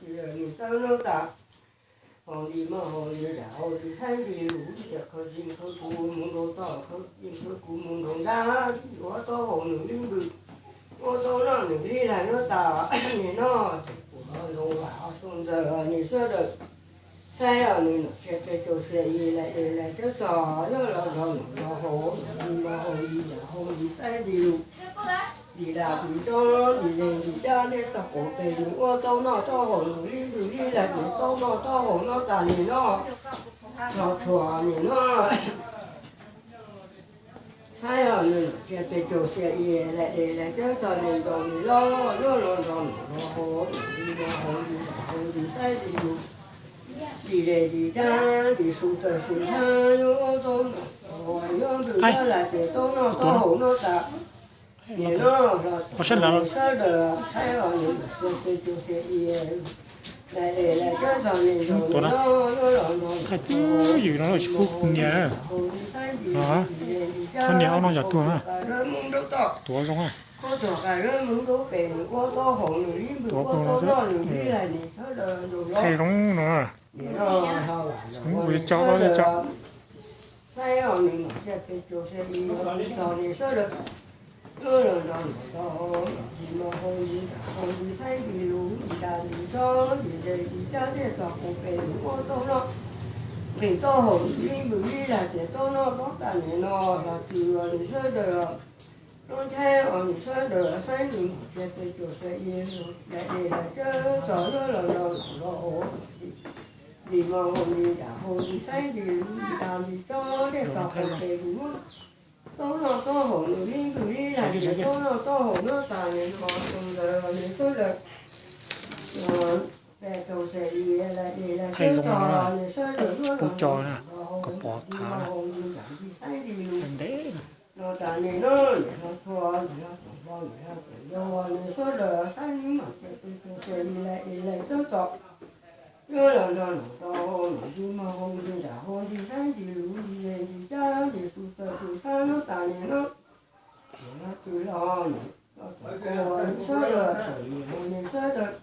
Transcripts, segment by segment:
nws tawb noj tas, haus nti mog haus nti nram haus nti saib nti lus, tias khawv nti khawv kuv mus nraum toj, khawv nti khawv kuv mus nraum nrab, ua taub hau nws li npws, ua taub noj nws li lais noj tas, nim no tseem pum ho zoo vam ho sua ntxawg nws sawv daws. Saib os nws nom tsia peb caug xia i lais dej lais cawv txog, yog los nrog nom nrog haus, nti mog haus nti nram haus nti saib nti lus, nti dab nti tsov nti ze nti cab dej tog quav pem nws ua taub noj taub hau nws li npws li lais nws taub noj taub hau noj tas nim no, los tshua nim no. Saib os nws nom tsia peb caug xia i lais dej lais cawv txog nws ntaus nws los, yog los nrog nom nrog haus, nti mog haus nti nram haus nti saib nti lus, nti ze nti cab nti su tawg su tshab, yog ua taub noj taub hau, yog npws yog lais ces taub noj taub hau noj tas. Nim no los nws sawv daws, saib os nws nom tsia peb caug xia i lais dej lais cawv txog nws ntaus nws los, yog los nrog nom nrog haus, nti mog haus nti nram haus nti saib nti lus, nti ze nti cab dej tog quav pem nws ua taub noj taub hau nws li npws li lais nws taub noj taub hau noj tas nim no. Tuav zoo, koj tuag qas zeb mus nraub pem nws ua taub hau nws li npws ua taub noj nws li lais nws sawv daws nraum zoov. Nim no ho lam los nws sawv daws, saib os nws nom tsia peb caug xia i txog nws sawv daws, yog los nrog nom nrog haus, nti mog haus nti nram haus nti saib nti lus, nti dab nti tsov nti ze nti cab dej tog quav pem nws ua taub noj, nqis taub hau nws li npws li lais ces taub noj taub tas nim no, los txwm os nws sawv daws, los ntshai os nws sawv daws, saib nws nom tsia peb caug xia i lais dej lais cawv txog, yog los nrog nom nrog haus, nti mog haus nti nram haus nti saib nti lus, nti dab nti tsov dej tog quav pem nws ua taub noj taub hau nws li npws li lais ces taub noj taub hau noj tas nim no, soo ntawd nws sawv daws, peb caug xia i lais dej lais cawv txog nws sawv daws, yog los nrog nom nrog haus, nti mog haus nti nram nti saib nti lus, nti tas nim no, nim no tshua nim no tseem npo nim no tseem yau, nws sawv daws saib nws nom tsia peb caug xia i lais dej lais cawv txog, yog los nrog nom nrog haus, nti mog haus nti nram haus nti saib nti lus, nti ze nti cab nti su tawg su tshab noj tas nim no, nim no txwm los nws sawv daws, txawm nim no nws sawv daws,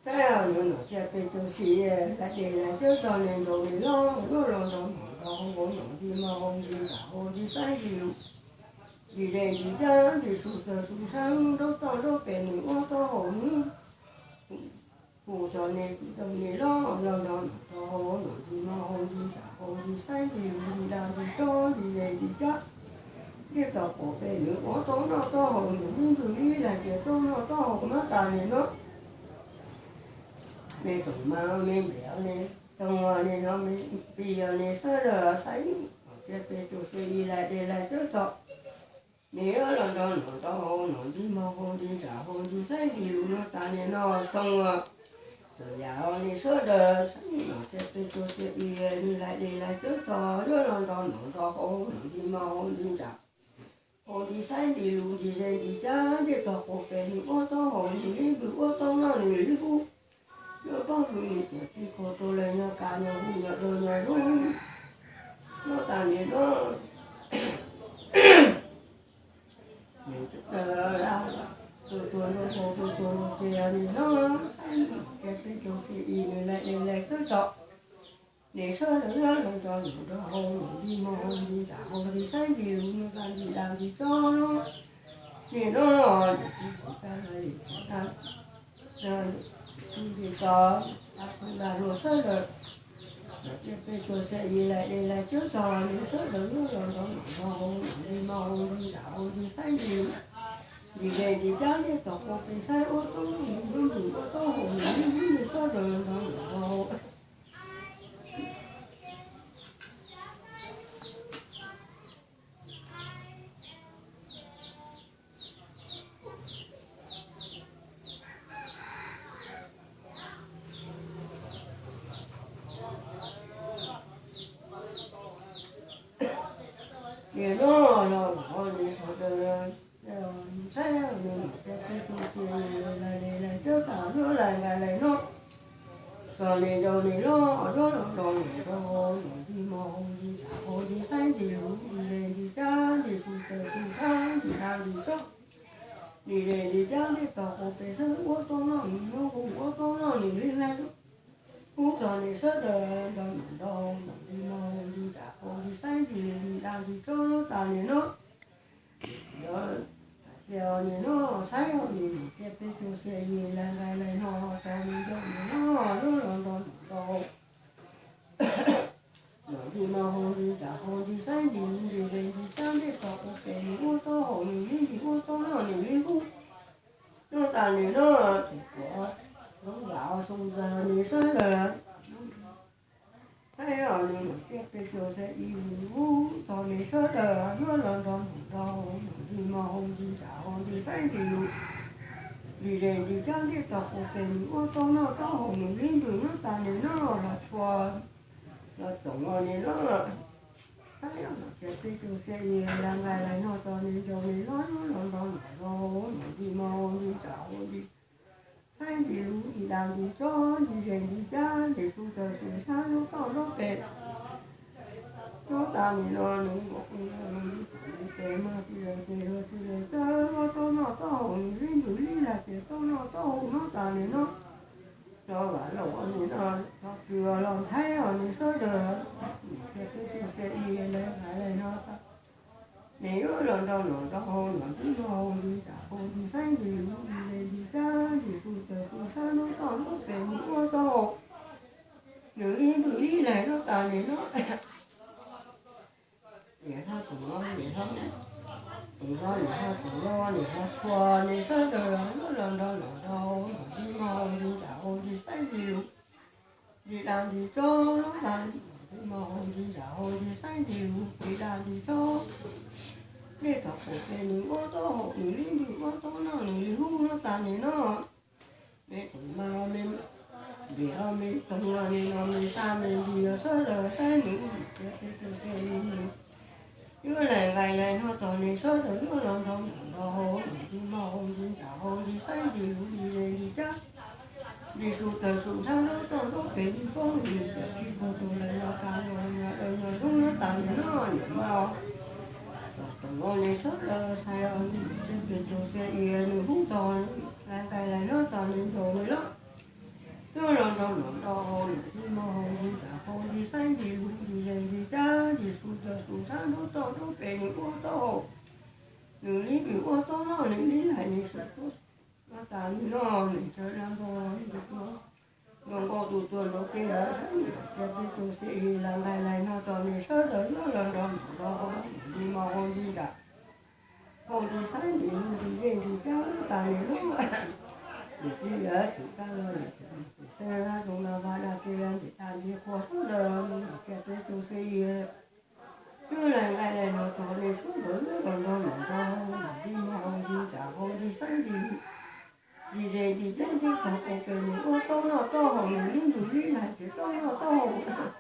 saib os nws nom tsia peb caug xia i lais dej lais cawv txog nws ntaus nws los, yog los nrog nom nrog haus, nti mog haus nti nram haus nti saib nti lus, nti ze nti cab nti su tawg su tshab nraub toj nraub pem nws ua taub hau nws, kuv txog nws ntaus nws los, los nrog nom nrog haus, nti mog haus nti nram haus nti saib nti lus, nti dab nti tsov nti ze nti cab dej tog quav pem nws ua taub noj taub hau nws li npws li lais ces taub noj taub hau noj tas nim no. Nws toom mas nws npias nws toom, nim no nws npias nws sawv daws, saib nws nom tsia peb caug xia i lais dej lais cawv txog, nws los nrog nom nrog haus, nti mog haus nti nram haus nti saib nti lus noj tas nim no, soo txawm yam nws sawv daws, saib nws nom tsia peb caug xia i nws lais dej lais cawv txog, yog los nrog nom nrog haus, nti mog haus nti nram haus nti saib nti lus, nti ze nti cab dej tog quav pem nws ua taub hau nws li npws ua taub noj nws li qub, yog pob hwm nws tias tsis kho rau lawm, nyob kav nyob hu nyob dawb nyob zoo noj tas nim no. Nws tus tuag nraug haus tus tuag nraug pem nim no, saib nws nom tsia peb caug xia i nws lais dej lais cawv txog, nws sawv daws los nrog nom nrog haus, nti mog haus nti nram haus nti saib nti lus, nti dab nti tsov, nim no nws tsis txhob tag li txhob tag, nti txog, tab pheej dag luag sawv daws, nom tsia peb caug xia i lais dej lais cawv txog nws sawv daws los nrog nom nrog haus, nti mog haus nti nram haus nti saib nti lus, nti ze nti cab dej tog quav pem saib ua taub noj nws li npws ua taub hau nws li qub, nws sawv daws los nrog nom nrog haus. Nim no los nws sawv daws, ntshai nws nom tsia peb caug xia i lais dej lais cawv tag, lub lais nkais lais noj, txog nws ntaus nws los, yog los nrog nom nrog haus, nti mog haus nti nram haus nti saib nti lus, nti ze nti cab nti su tawg su tshab nti dab nti tsov, nti ze nti cab dej tog quav pem saib ua taub noj nws li qub, ua taub noj nws Ces yim lais nqais lais no tau me nco me no lub los nto nto nto. Nom nti mo hau nti ntsam hau nti saib nti lus nti ze nti cab ntej tog ua pem nws ua taub hau nws li nws ua taub no nws li hub. Nyob tas nws no ces kuv zoo vam xoo ntxawg nws sawv daws thiab os nws mam tiaj peb caug xya ib nws hub tog nws sawv daws nyob los nto nto nto. Nom nti mo hau nti ntsam hau nti saib nti lus nti ze nti cab ntej tog ua pem nws ua taub no taub hau nws li nws nyob tas nws no los txhua los txoom ua nws no. Thiab os nws tiaj peb caug xya ib lais nqais lais no tog nws nco nws los nyob los nto nto nto. Nom nti mo hau nti ntsam hau nti saib nti lus nti da nti tsob nti ze nti cab nti su taws su sab lub toj lub pem. Nyob tas nws no nws mam ua nws li thaum nws tes mog tsis lawv tes luag tsis lawv txawb ua taub no taub hau nws li nws li lag ces taub no taub hau nyob tas nws no. Cov vam los ua nws no, cov pw los nthaib os nws sawv daws, nws tiaj peb caug xya ib lais nqais lais no tau nws yuav los nto nto nto hau nom nti mo hau nti ntsam hau nti saib nti lus nti ze nti cab nti su taws su sab lub toj lub pem nws ua taub hau nws li nws li lag nyob tas nws no. Niam hlob tus no, niam hlob, tus no niam hlob tus no niam hlob txhua nws sawv daws yuav los nto los nto hau nom nti mo hau nti ntsam hau nti saib nti lus nti da nti tsob, nom nti mo hau nti ntsam hau nti saib nti lus nti da nti tsob. Ntej thaum ua pem nws ua taub hau nws li nws ua taub no nws li hub nyob tas nws no. Me tus ma me npis ho me toog los nws no me xa me npis los sawv daws saib nws ua nws tiaj peb caug xya ib nws yuav lais nqais lais no tog nws sawv daws yuav los nto nto nto hau nom nti mo hau nti ntsam hau nti saib nti lus nti ze nti cab nti su taws su sab lub toj lub pem nti poob nti cam tsis pug tus lawv los tas nws nyob daws nyob zoo nyob tas nws no niam ma os. Tom tom no nws sawv daws xaiv os nws tiaj peb caug xya ib nws hub tog lais nqais lais no tog nws nco nws los yuav los nto nto nto hau nom nti mo hau nti ntsam hau nti saib nti lus nti ze nti cab nti su taws su sab lub toj lub pem nws ua taub hau nws li nws ua taub no nws li lag nws xwm tuaj nyob tas nws no nws tsawg dab npog nws tus tuag npau npau tus tuag nrau tej lawv saib nws tiaj peb caug xya ib lais nqais lais no tog nws sawv daws yuav los nto nto nto hau nom nti mo hau nti ntsam hau nti saib nti lus nti ze nti cab tas nws no. Nws txiv lawv xwm txaj los nws txiv xeeb lab zoo no vaj daj tes ntim tas nti qhua sawv daws nws tiaj peb caug xya ib yuav lais nqais lais no tog nws sawv daws yuav los nto nto nto hau nom nti mo hau nti ntsam hau nti saib nti lus nti ze nti cab ntej tog ua pem nws ua taub no taub hau nws li nws li lag ces taub no taub hau